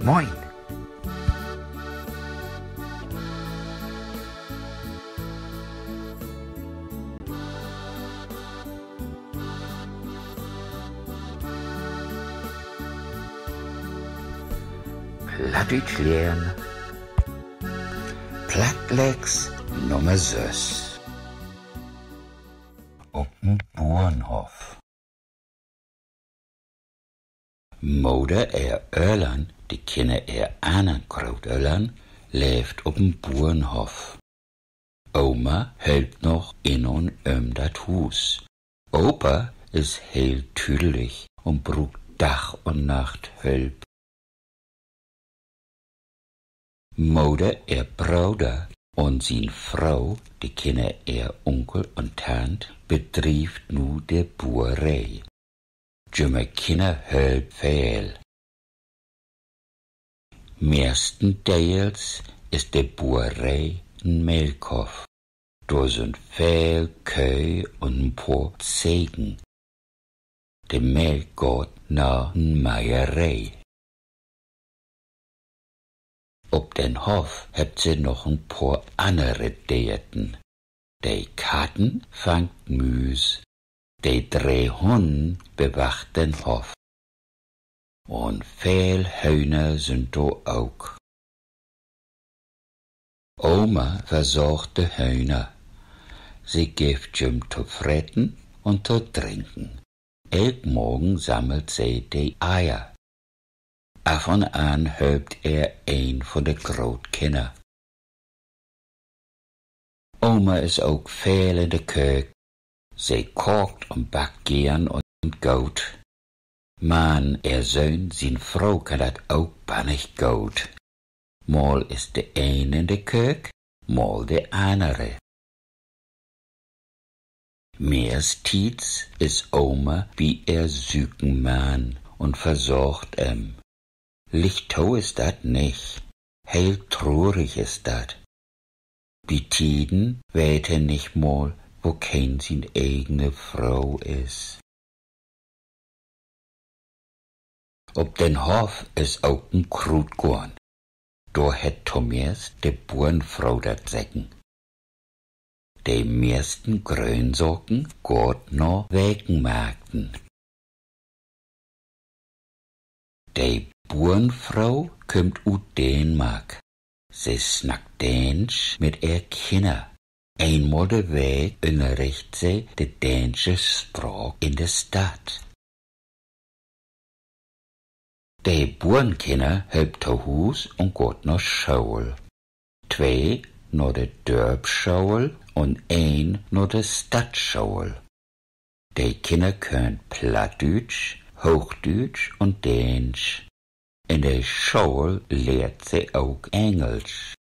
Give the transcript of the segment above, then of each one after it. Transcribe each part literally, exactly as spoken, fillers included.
Moin! Plattdüütsch lehren. Plattlex Nummer söss. Op en Burenhoff. Moder ehr Öllern, de Kinner ehr annern Grootöllern, leevt op en Burenhoff. Oma helpt noch in un üm dat Huus. Opa is heel tüdelig un bruukt Dag un Nacht Hülp. Moder ehr Broder un sien Fro, de Kinner ehr Unkel un Tant, bedrievt nu de Bueree. Jümmer Kinner helpt veel. Mehrstendeels is de Bueree en Melkhoff. Dor sünd veel Köh un en poor Zegen. De Melk gaht na en Meieree. Op den Hoff hebbt se noch en poor annere Deerten. De Katten fangt Müüs. De dree Hunnen bewacht den Hoff. Un veel Höhner sünd dor ok. Oma versorgt de Höhner. Se gifft jüm to freten un to drinken. Elk Morgen sammelt se de Eier. Af un an helpt ehr een vun de Grootkinner. Oma is ok veel in de Köök. Se kaakt un backt geern un goot. Man ehr Söhn sien Fro kann dat ok bannig goot. Mal is de een in de Köök, mal de annere. Mehrstiets is Oma bi ehr süken Mann un versorgt em. Licht to is dat nich. Heel trurig is dat. Bi Tieden weet he nich mal, wokeen sien egene Fro is. Op den Hoff is ok en Kruutgoorn. Dor hett tomeist de Buernfro dat Seggen. De meisten Gröönsaken gaht na Wekenmarkten. De Buernfro kümmt ut Däänmark. Se snackt Däänsch mit ehr Kinner. Eenmal de Week ünnerricht se de däänsche Spraak in de Stadt. De Buernkinner helpt to Huus un gaht na School. Twee na de Dörpschool un een na de Stadtschool. De Kinner köönt Plattdüütsch, Hoochdüütsch un Däänsch. In de School lehrt se ok Engelsch.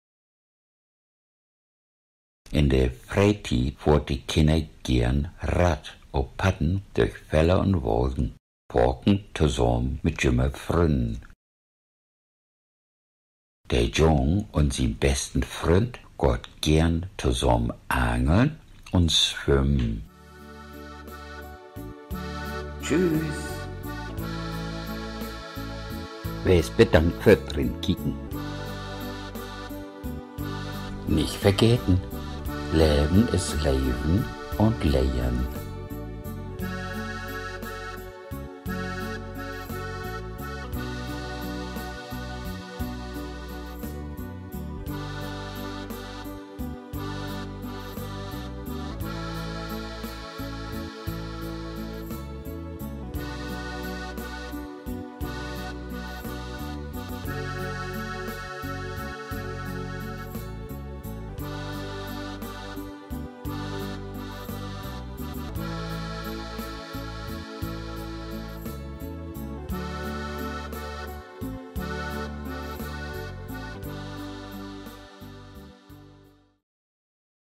In de Freetiet fohrt de Kinner geern Rad op Padden dörch Feller un Wolden, faken tosamen mit jümehr Frünnen. De Jung un sien besten Fründ gaht geern tosamen angeln un swimmen. Tschüss. Wees bedankt för't Rinkieken. Nich vergeten: Leven is Leven un Lehren.